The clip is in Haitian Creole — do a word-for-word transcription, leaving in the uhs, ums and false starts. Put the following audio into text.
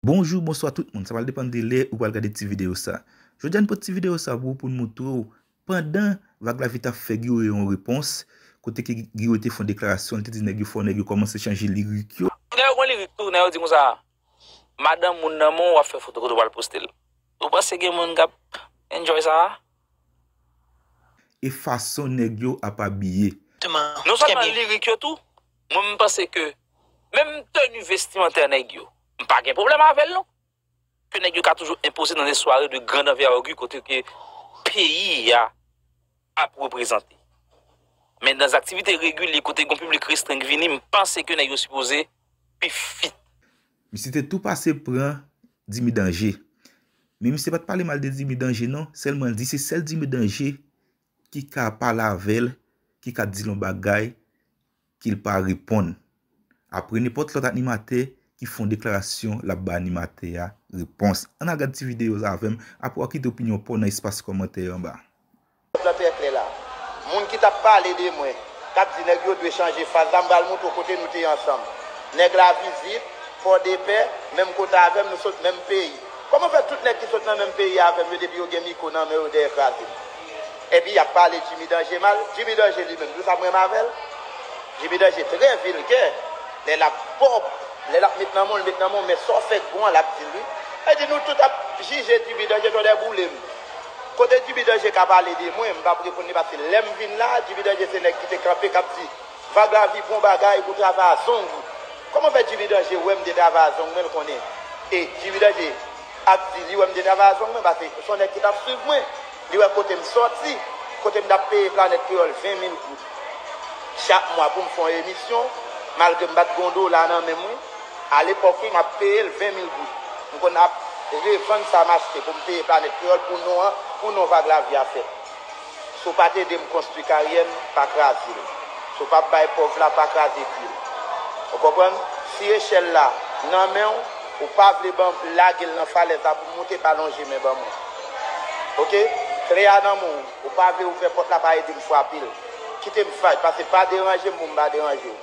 Bonjou, bonswa tout moun. Sa pral depann de lè ou pral gade ti videyo sa. Jodi a n pote ti videyo sa pou ou, pou n montre w pandan Vag Lavi t ap fè Guiro yon repons, kote ke Guiro te fè yon deklarasyon, li te di nèg yo fò nèg yo kòmanse chanje lirik yo. Nèg yo gon lirik tou, nèg yo di konsa, madanm moun nan men w, w ap fè foto kote w pral poste l. Ou panse gen moun k ap enjoy sa a? E fason nèg yo ap abiye. Non sèlman lirik yo tou, mwen m panse ke menm teni vestimantè nèg yo, m pa gen pwoblèm avè l non. Ke nèg yo ka toujou enpoze nan de sware de grande envergure kote ke peyi a ap reprezante. Men nan aktivite regilye kote gon piblik restren k vini, m panse ke nèg yo sipoze pi fit. Misye te tou pase pran Jimmy Danje. Men misye pa t pale mal de Jimmy Danje non, sèlman l di se sèl Jimmy Danje ki ka pale avè l, ki ka di l yon bagay, ki l pa reponn. Apre nenpòt lòt animatè ki fè yon deklarasyon, l ap bay animatè a repons. Ann al gad ti videyo a avè m, apre w a kite opinyon pa w nan espas kòmantè anba. Plan trè klè la. Moun ki t ap pale de mwen, k ap di nèg yo dwe chanje faz la, m pral montre w kote nou te ansanm. Nèg Lavizit, Fòdepè, menm kote avè m, nou sot menm peyi. Kòman fè tout nèg ki sot nan menm peyi avè m yo, depi yo gen mikwo nan men yo, dèyè kraze m? Epi y ap pale Jimmy Danje mal. Jimmy Danje li menm, tou sa m renmen avè l. Jimmy Danje trè vilgè. Lè l ap ba w, lè l ap met nan men w, l met nan men w, men sa w fè k bon an, l ap di l wi. Sa vle di nou tout ap jije Jimmy Danje, tòdè boule m. Kote Jimmy Danje ka pale de mwen, m p ap reponn li paske lè m vin la, Jimmy Danje se nèg ki te kanpe k ap di, Vag Lavi bon bagay ou travay a zong ou. Kòman fè Jimmy Danje wè m te travay a zong mwen, l konnen? E Jimmy Danje ap di li wè m te travay a zong mwen, paske se yon nèg ki t ap swiv mwen. Li wè kote m sòti, kote m t ap peye Planèt Kreyòl ven mil goud chak mwa pou m fè yon emisyon, malgre m pa t gen yon dola nan men m wi. Alepòk wi, m ap peye l ven mil goud. M konn ap revann sa m achte pou m peye Planèt Kreyòl pou non an, pou non Vag Lavi a fèt. Si w pa t ede m konstwi karyè m, pa kraze l. Si w pa bay pòv la, pa kraze pye l. Ou konprann? Si echèl la nan men w, ou pa vle ban m, lage l nan falèz la pou m moute, pa lonje men ban mwen. Oke? Kle a nan men w, ou pa vle ouvè pòt la, pa ede m frape l. Kite m fay, paske pa deranje m pou m pa deranje w.